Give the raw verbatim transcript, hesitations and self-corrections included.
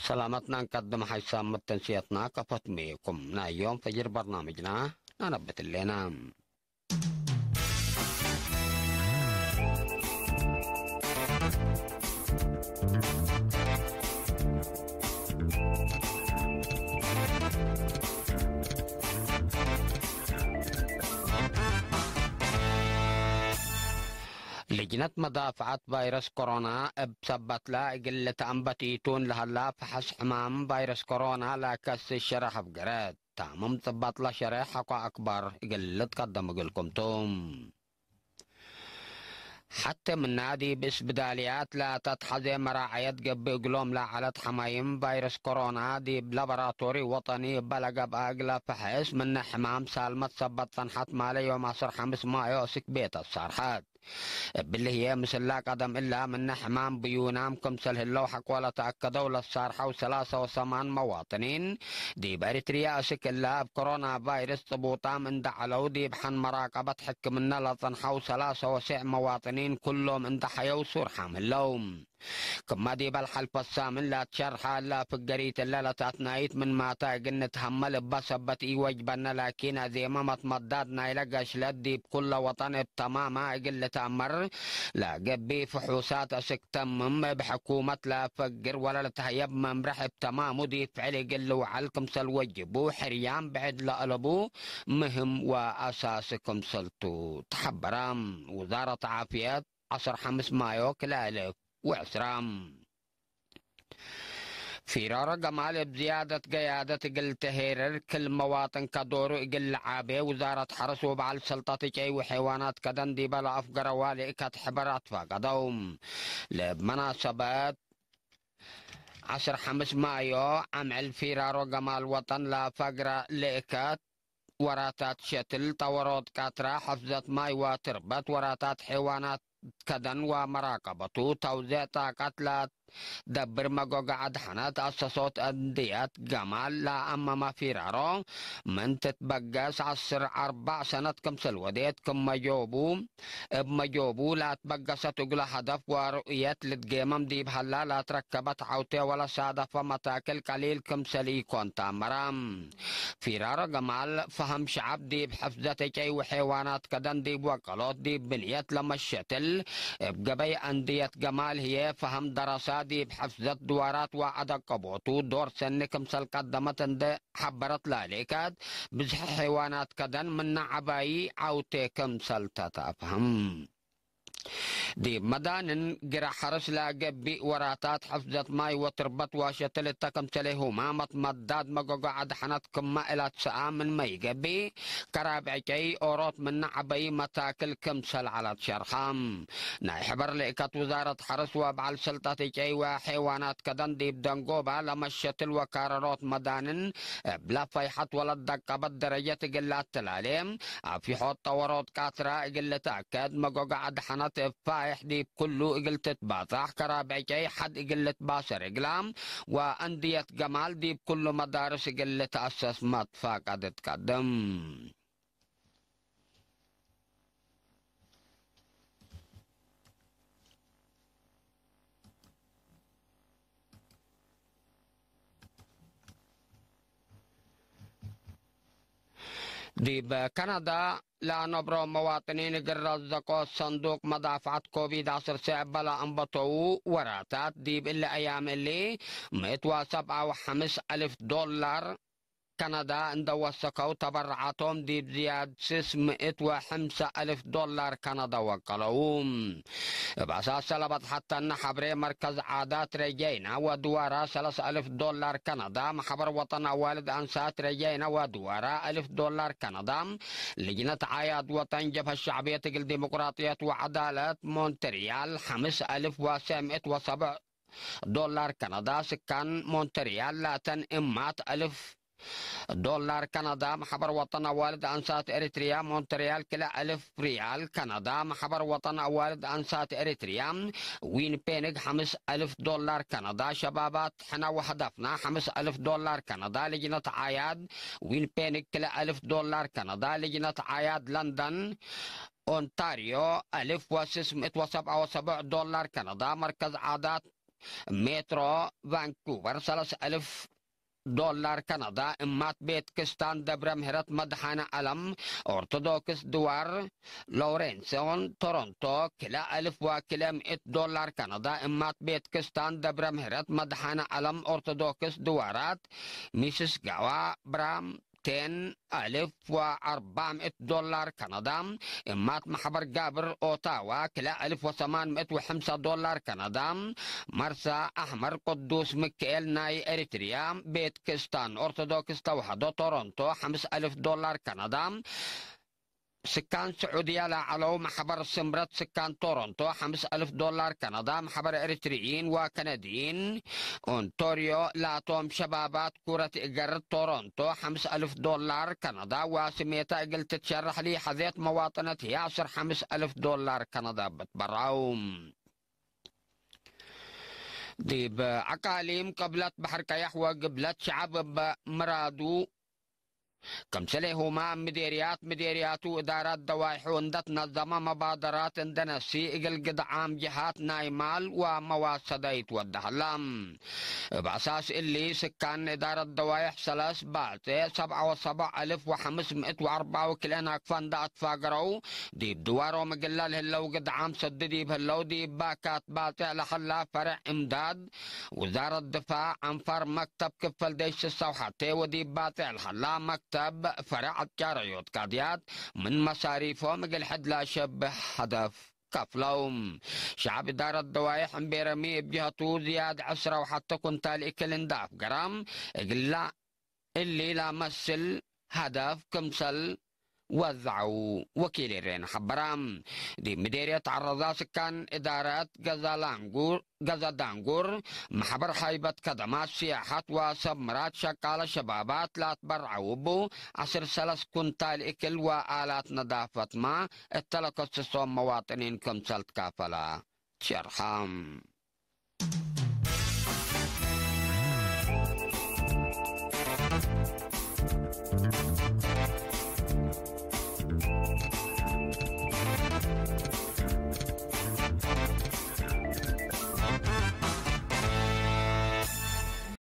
ሰላመትና እንቀድም ሐይሳም መተንስየትና ከፈትሜኩም ናይ ዮም ፈጅር በርናምጅና ነነብት ህሌና። ልጅነት መዳፍዐት ቫይረስ ኮሮና እብ ሰበትለ እግል ልትአንበት ኢቱን ለሀላ ፈሐስ ሕማም ቫይረስ ኮሮና ለከስስ ሸረሕ አፍገረት። ታምም ጽባጥ ለሸሬሕ ሐቆ አክባር እግል ልትቀደም እግልኩም ቱ። ሐቴ ምና ዲብ እስብዳልያት ለተትሐዜ መራዐየት ገብእ እግሎም ለዐለት ሐማይም ቫይረስ ኮሮና ዲብ ላቦራቶሪ ወጠኒ እበ ለገብአ እግለ ፈሐስ ምነ ሕማም ሳልመት ሰበት ጸንሐት ማለ ዮም ዐስር ሐምስ ማዮ እስክ ቤት አሳርሐት። እብሊ ህዬ ምስላ ቀደም እላ ምነ ሕማም ብዩናም ክምሰል ህለው ሐቆ ለተአከደው ለሳርሐው ሰላሰ ወሰማን መዋጥኒን፣ ዲብ ኤሪትርያ እስክ እላ እብ ኮሮና ቫይረስ ጽቡጣም እንደ ዐለው ዲብ ሐን መራቀበት ሕክምነ ለጸንሐው ሰላሰ ወሴዕ መዋጥኒን ኩሎም እንደ ሐየው ሱርሓም ህለው። ክመ ዲበ ለሐልፈ ሳምን ለአትሸርሐ እለ ፍገሪት እለ ለተአትናይት ምን ማተ እግል ንትሀመል እበ ሰበት ኢወጅበነ፣ ላኪን አዜመ መትመዳድ ናይለ ገሽለት ዲብ ኩለ ወጠን እብ ተማመ እግል ልትአመር ለገብእ ፍሑሳት እስክ ተምም እብ ሕኩመት ለአፈግር ወለልትሀየብ መምርሕ እብ ተማሙ ዲብ ፍዕል እግል ልውዐል ክምሰል ወጅቡ ሕርያም ብዕድ ለአለቡ ምህም ወአሳሲ ክምሰልቱ ተሐበረ። ውዛረት ዓፍየት ዐስር ሐምስ ማዮ ክልኤ አልፍ ወዕስራ። ፊራሮ ገማል እብ ዝያደት ገያደት እግል ተሄርር፣ ክል መዋጥን ከዶሩ እግል ለዓቤ፣ ውዛረት ሐርስ ወበዐል ሰልጠት እጨይ ወሐይዋናት ከደን ዲበ ለአፍገረ ዋሊ እከት ሕበር አትፋቀደው። ለእብ መናሰበት ዐስር ሐምስ ማዮ፣ አምዕል ፊራሮ ገማል ወጠን ለአፈግረ ልእከት ወራታት ሸትል፣ ጠወሮት ቃትራ፣ ሕፍዘት ማይ ወትርበት፣ ወራታት ሐይዋናት ከደን ወመራቀበቱ፣ ተውዜዕ ጣቀት ለትደብር መጎገ አድሐነት፣ አሰሶት አንድየት ገማል ለአመመ ፊራሮ ምን ትትበገስ ዐስር አርበዕ ሰነት ክምሰል ወዴት፣ ክም መጆቡ እብ መጆቡ ለአትበገሰት እግለ ሀደፍ ወሩእየት ልትጌመም ዲብ ሀላ ለአትረከበት ዐውቴ ወለሳደፈ መታክል ቀሊል ክምሰል ኢኮን ተአመረ። ፊራሮ ገማል ፈሀም ሸዐብ ዲብ ሕፍዘት እጨይ ወሐይዋናት ከደን ዲብ ወቀሎት ዲብ ብንየት ለመሸትል እብ ገበይ አንድየት ገማል ህዬ ፈሀም ደረሳ ዲብ ሕፍዘት ድዋራት ወአደቀቦቱ ዶር ሰኒ ክምሰል ቀደመት እንዴ ሐበረት ላሊካት፣ ብዝሒ ሐይዋናት ከደን ምነ ዐባዪ ዐውቴ ክምሰል ተትአፍሀም። ዲብ መዳንን ግረ ሐርስ ለገብእ ወራታት ሕፍዘት ማይ ወትርበት ዋሸትል እተ ክምሰሌሁመ መትመዳድ መገጎ አድሐነት ክመ እላት ሰአ ምንመ ኢገብእ፣ ከራብዕ ጨይ ኦሮት ምነ ዐበዪ መታክል ክምሰል ዐለት ሸርሐ። ናይ ሕበር ልእከት ውዛረት ሐርስ ወበዐል ሰልጠት እጨይ ወሐይዋናት ከደን ዲብ ደንጎባ ለመሸትል ወካረሮት መዳንን እብለ ፈይሐት ወለትደቀበት ደረጀት እግል ለአተላሌ፣ አፍይሖት ጠወሮት ቃትራ እግል ልትአከድ፣ መጎገ አድሐነት እብ ፋይሕ ዲብ ኩሉ እግል ትትባጻሕ፣ ከራብዕ ጨይ ሐድ እግል ልትባሰር እግላ፣ ወአንድየት ገማል ዲብ ኩሉ መዳርስ እግል ልትአሰስ መትፋቀድ ትቀድም። ዲብ ካናዳ ለአነብሮ መዋጥኒን እግል ረዘቆ ሰንዱቅ መዳፍዐት ኮቪድ ዐሰርተ እበ ለአንበተዉ ወራታት፣ ዲብ እሊ አያም እሊ ምእት ወሰብዓ ወሐምስ አልፍ ዶላር ካናዳ እንደ ወሰከው፣ ተበረዓቶም ዲብ ዝያድ ስስ ምእት ወሐምሳ አልፍ ዶላር ካናዳ ወቀለው። እብ አሳሰ ለበጽሐተነ ሐብሬ፣ መርከዝ ዓዳት ረጀይና ወድዋራ ሰለስ አልፍ ዶላር ካናዳ፣ መሐበር ወጠን አዋልድ አንሳት ረጀይና ወድዋራ አልፍ ዶላር ካናዳ፣ ልጅነት ዓያድ ወጠን ጀብሀት ሸዕብየት እግል ዲሞቅራጥየት ወዐዳለት ሞንትርያል ሐምስ አልፍ ወሰምእት ወሰብዕ ዶላር ካናዳ፣ ስካን ሞንትርያል ላተን እማት አልፍ ዶላር ካናዳ፣ መሐበር ወጠን አዋልድ አንሳት ኤሪትሪያ ሞንትርያል ክልኤ አልፍ ሪያል ካናዳ፣ መሐበር ወጠን አዋልድ አንሳት ኤሪትሪያ ዊንፔንግ ሐምስ አልፍ ዶላር ካናዳ፣ ሸባባት ሕነ ወሀደፍና ሐምስ አልፍ ዶላር ካናዳ፣ ልጅነት ዓያድ ዊንፔንግ ክልኤ አልፍ ዶላር ካናዳ፣ ልጅነት ዓያድ ለንደን ኦንታርዮ አልፍ ወስስ ምእት ወሰብዓ ወሰብዕ ዶላር ካናዳ፣ መርከዝ ዓዳት ሜትሮ ቫንኩቨር ሰለስ አልፍ ዶላር ከነዳ፣ እማት ቤት ክስታን ደብረ ምህረት መድኃነ ዓለም ኦርቶዶክስ ድዋር ሎሬንሶን ቶሮንቶ ክልኤ አልፍ ወክልኤ ምእት ዶላር ከነዳ፣ እማት ቤት ክስታን ደብረ ምህረት መድኃነ ዓለም ኦርቶዶክስ ድዋራት ሚስስጋዋ ብራም ቴን አልፍ ወአርባዕ ምእት ዶላር ከነዳ፣ እማት መሕበር ጋብር ኦታዋ ክልኤ አልፍ ወሰማን ምእት ወሐምሳ ዶላር ከነዳ፣ መርሳ አሕመር ቅዱስ ሚካኤል ናይ ኤሪትሪያ ቤት ክስታን ኦርቶዶክስ ተዋህዶ ቶሮንቶ ሐምስ አልፍ ዶላር ከነዳ፣ ስካን ስዑድያ ለዐለው መሕበር ስምረት ስካን ቶሮንቶ ሐምስ አልፍ ዶላር ከነዳ፣ መሕበር ኤሪትሪይን ወከነድይን ኦንቶርዮ ላቶም ሸባባት ኩረት እገር ቶሮንቶ ሐምስ አልፍ ዶላር ከነዳ ወስሜታ እግል ትትሸረሕ ለሐዜት መዋጥነት ህይ አስር ሐምስ አልፍ ዶላር ከነዳ ብትበራው። ዲብ አቃሊም ቅብለት በሐር ቀየሕ ወግብለት ሸዐብ እብ ምራዱ፣ ክምሰሌሁመ ምዴርያት፣ ምዴርያቱ እዳራት ደዋይሑ እንደ ትነዘመ መባደራት እንደ ነሲ፣ እግል ግድዓም ጀሃት ናይ ማል ወመዋሰደ ይትወደ ሀላ። እብ አሳስ እሊ፣ ስካን እዳረት ደዋይሕ ሰለስ ባጽዕ ሰብዓ ወሰብዕ አልፍ ወሐምስ ምእት ወአርበዕ ወክልኤ ናክፈ እንደ አትፋገረው፣ ዲብ ድዋሮም እግለ ለህለው ግድዓም ሰዱ ዲብ ህለው፣ ዲብ ባካት ባጽዕ ለሀላ ፈሬዕ እምዳድ፣ ውዛረት ድፋዕ አንፋር መክተብ ክፈል ዴሽ ስሳው ሐቴ ወዲብ ባጤዕ ለሀላ መክተብ ፈረዕ አትጃረዮት ቃድያት ምን መሳሪፎም እግል ሕድ ለአሸብህ ሀደፍ ከፍለው። ሸዐብ እዳረት ደዋይሕ እምቤረሚ እብ ጀሀቱ ዝያድ ዕስራ ወሐቴ ኩንታል እክል እንደ አፍገራ እግላ እሊ ለመስል ሀደፍ ክምሰል ወዘዐው ወኪል ኤሬን ሐበራ። ዲብ ምዴርየት ዐረዛ ስካን እዳረት ገዛ ላንጉር፣ ገዛ ዳንጉር፣ መሕበር ሀይበት ከደማት ስያሐት ወሰብ ምራድ ሸቃለ ሸባባት ላትበርዐው እቡ ዐስር ሰለስ ኩንታል እክል ወአላት ነዳፈት ማ እተ ለከስሶም መዋጥኒን ክምሰል ትካፈላ ትሸርሐ።